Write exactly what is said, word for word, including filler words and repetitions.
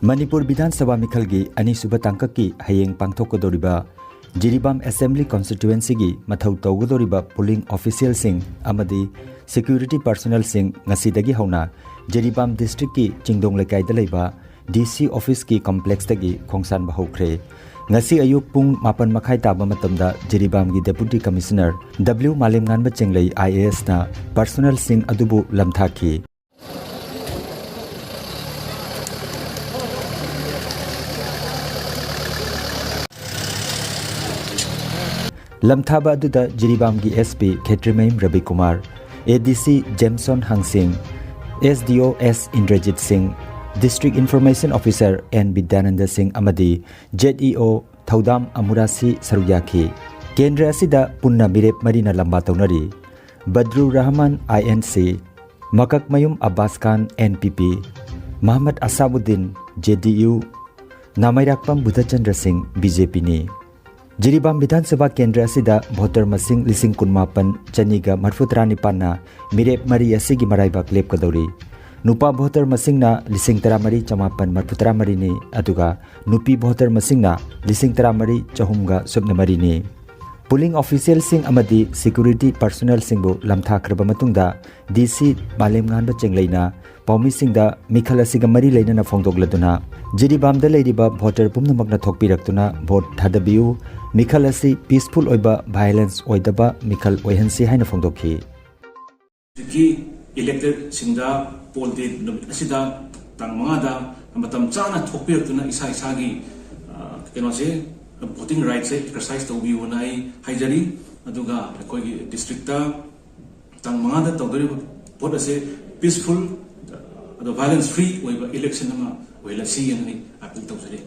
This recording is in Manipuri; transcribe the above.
ꯃꯅꯤꯄꯨꯔ ꯕꯤꯙꯥꯟ ꯁꯚꯥ ꯃꯤꯈꯜꯒꯤ ꯑꯅꯤꯁꯨꯕ ꯇꯥꯡꯀꯛꯀꯤ ꯍꯌꯦꯡ ꯄꯥꯡꯊꯣꯛꯀꯗꯧꯔꯤꯕ ꯖꯤꯔꯤꯕꯥꯝ ꯑꯦꯁꯦꯝꯕ꯭ꯂꯤ ꯀꯟꯁꯇꯤꯇ꯭ꯌꯨꯑꯦꯟꯁꯤꯒꯤ ꯃꯊꯧ ꯇꯧꯒꯗꯧꯔꯤꯕ ꯄꯣꯂꯤꯡ ꯑꯣꯐꯤꯁꯤꯌꯦꯜꯁꯤꯡ ꯑꯃꯗꯤ ꯁꯦꯀ꯭ꯌꯨꯔꯤꯇꯤ ꯄꯔꯁꯣꯅꯦꯜꯁꯤꯡ ꯉꯁꯤꯗꯒꯤ ꯍꯧꯅ ꯖꯤꯔꯤꯕꯥꯝ ꯗꯤꯁꯇ꯭ꯔꯤꯛꯀꯤ ꯆꯤꯡꯗꯣꯡ ꯂꯩꯀꯥꯏꯗ ꯂꯩꯕ ꯗꯤ ꯁꯤ ꯑꯣꯐꯤꯁꯀꯤ ꯀꯝꯄ꯭ꯂꯦꯛꯁꯇꯒꯤ ꯈꯣꯡꯁꯥꯟꯕ ꯍꯧꯈ꯭ꯔꯦ꯫ ꯉꯁꯤ ꯑꯌꯨꯛ ꯄꯨꯡ ꯃꯥꯄꯟ ꯃꯈꯥꯏ ꯇꯥꯕ ꯃꯇꯝꯗ ꯖꯤꯔꯤꯕꯥꯝꯒꯤ ꯗꯦꯄꯨꯇꯤ ꯀꯃꯤꯁꯅꯔ ꯗꯕ꯭ꯂꯤꯎ ꯃꯥꯂꯦꯝꯉꯥꯟꯕ ꯆꯦꯡꯂꯩ ꯑꯥꯏ ꯑꯦ ꯑꯦꯁꯅ ꯄꯔꯁꯣꯅꯦꯜꯁꯤꯡ ꯑꯗꯨꯕꯨ ꯂꯝꯊꯥꯈꯤ꯫ ꯂꯝꯊꯥꯕ ꯑꯗꯨꯗ ꯖꯤꯔꯤꯕꯥꯝꯒꯤ ꯑꯦꯁ ꯄꯤ ꯈꯦꯇ꯭ꯔꯤꯃꯌꯨꯝ ꯔꯕꯤꯀꯨꯃꯥꯔ, ꯑꯦ ꯗꯤ ꯁꯤ ꯖꯦꯝꯁꯣꯟ ꯍꯪꯁꯤꯡ, ꯑꯦꯁ ꯗꯤ ꯑꯣ ꯑꯦꯁ ꯏꯟꯗ꯭ꯔꯖꯤꯠ ꯁꯤꯡ, district information officer and Bidyananda ꯁꯤꯡ ꯑꯃꯗꯤ ꯖꯦꯠ ꯏ ꯑꯣ ꯊꯧꯗꯥꯝ ꯑꯃꯨꯔꯥꯁꯤ ꯁꯔꯨꯛ ꯌꯥꯈꯤ꯫ ꯀꯦꯟꯗ꯭ꯔ ꯑꯁꯤꯗ ꯄꯨꯟꯅ ꯃꯤꯔꯦꯞ ꯃꯔꯤꯅ ꯂꯝꯕꯥ ꯇꯧꯅꯔꯤ꯫ ꯕꯗ꯭ꯔꯨ ꯔꯍꯃꯥꯟ, ꯑꯥꯏ ꯑꯦꯟ ꯁꯤ, ꯃꯀꯛꯃꯌꯨꯝ ꯑꯕꯥꯁ ꯈꯥꯟ, ꯑꯦꯟ ꯄꯤ ꯄꯤ, ꯃꯍꯃꯗ ꯑꯁꯥꯕꯨꯗꯤꯟ, ꯖꯦ ꯗꯤ ꯌꯨ, ꯅꯥꯃꯩꯔꯥꯛꯄꯝ ꯕꯨꯙꯆꯟꯗ꯭ꯔ ꯁꯤꯡ, ꯕꯤ ꯖꯦ ꯄꯤꯅꯤ꯫ ꯖꯤꯔꯤꯕꯥꯝ ꯕꯤꯙꯥꯟ ꯁꯚꯥ ꯀꯦꯟꯗ꯭ꯔ ꯑꯁꯤꯗ ꯚꯣꯇꯔ ꯃꯁꯤꯡ ꯂꯤꯁꯤꯡ ꯀꯨꯟꯃꯥꯄꯟ ꯆꯅꯤꯒ ꯃꯔꯐꯨꯇꯔꯥ ꯅꯤꯄꯥꯟꯅ ꯃꯤꯔꯦꯞ ꯃꯔꯤ ꯑꯁꯤꯒꯤ ꯃꯔꯥꯏꯕꯥꯛ ꯂꯦꯞꯀꯗꯧꯔꯤ꯫ ꯅꯨꯄꯥ ꯚꯣꯇꯔ ꯃꯁꯤꯡꯅ ꯂꯤꯁꯤꯡ ꯇꯔꯥꯃꯔꯤ ꯆꯃꯥꯄꯟ ꯃꯔꯐꯨꯇꯔꯥ ꯃꯔꯤꯅꯤ, ꯑꯗꯨꯒ ꯅꯨꯄꯤ ꯚꯣꯇꯔ ꯃꯁꯤꯡꯅ ꯂꯤꯁꯤꯡ ꯇꯔꯥꯃꯔꯤ ꯆꯍꯨꯝꯒ ꯁꯨꯞꯅ ꯃꯔꯤꯅꯤ꯫ ꯄꯣꯂꯤꯡ ꯑꯣꯐꯤꯁꯤꯌꯦꯜꯁꯤꯡ ꯑꯃꯗꯤ ꯁꯦꯀ꯭ꯌꯨꯔꯤꯇꯤ ꯄꯔꯁꯣꯅꯦꯜꯁꯤꯡꯕꯨ ꯂꯝꯊꯥꯈ꯭ꯔꯕ ꯃꯇꯨꯡꯗ, ꯗꯤ ꯁꯤ ꯃꯥꯂꯦꯝꯉꯥꯟꯕ ꯆꯦꯡꯂꯩꯅ ꯄꯥꯎꯃꯤꯁꯤꯡꯗ ꯃꯤꯈꯜ ꯑꯁꯤꯒ ꯃꯔꯤ ꯂꯩꯅꯅ ꯐꯣꯡꯗꯣꯛꯂꯗꯨꯅ, ꯖꯤꯔꯤꯕꯥꯝꯗ ꯂꯩꯔꯤꯕ ꯚꯣꯇꯔ ꯄꯨꯝꯅꯃꯛꯅ ꯊꯣꯛꯄꯤꯔꯛꯇꯨꯅ ꯚꯣꯠ ꯊꯥꯗꯕꯤꯌꯨ, ꯃꯤꯈꯜ ꯑꯁꯤ ꯄꯤꯁꯐꯨꯜ ꯑꯣꯏꯕ, ꯚꯥꯏꯑꯣꯂꯦꯟꯁ ꯑꯣꯏꯗꯕ ꯃꯤꯈꯜ ꯑꯣꯏꯍꯟꯁꯤ ꯍꯥꯏꯅ ꯐꯣꯡꯗꯣꯛꯈꯤ꯫ ꯍꯧꯖꯤꯛꯀꯤ ꯏꯂꯦꯛꯇꯦꯗꯁꯤꯡꯗ ꯄꯣꯜ ꯗꯦ ꯅꯨꯃꯤꯠ ꯑꯁꯤꯗ, ꯇꯥꯡ ꯃꯉꯥꯗ, ꯃꯇꯝ ꯆꯥꯅ ꯊꯣꯛꯄꯤꯔꯛꯇꯨꯅ ꯏꯁꯥ ꯏꯁꯥꯒꯤ, ꯑ, ꯀꯩꯅꯣꯁꯦ, ꯚꯣꯇꯤꯡ ꯔꯥꯏꯠꯁꯦ ꯑꯦꯛꯁꯔꯁꯥꯏꯁ ꯇꯧꯕꯤꯌꯨꯅ ꯑꯩ ꯍꯥꯏꯖꯔꯤ꯫ ꯑꯗꯨꯒ ꯑꯩꯈꯣꯏꯒꯤ ꯗꯤꯁꯇ꯭ꯔꯤꯛꯇ ꯇꯥꯡ ꯃꯉꯥꯗ ꯇꯧꯗꯣꯔꯤꯕ ꯚꯣꯠ ꯑꯁꯦ ꯄꯤꯁꯐꯨꯜ, ꯑꯗꯣ ꯚꯥꯏꯑꯣꯂꯦꯟꯁ ꯐ꯭ꯔꯤ ꯑꯣꯏꯕ ꯏꯂꯦꯛꯁꯟ ꯑꯃ ꯑꯣꯏꯍꯜꯂꯁꯤ ꯍꯥꯏꯅ ꯑꯩ ꯑꯥꯄꯤꯜ ꯇꯧꯖꯔꯤ꯫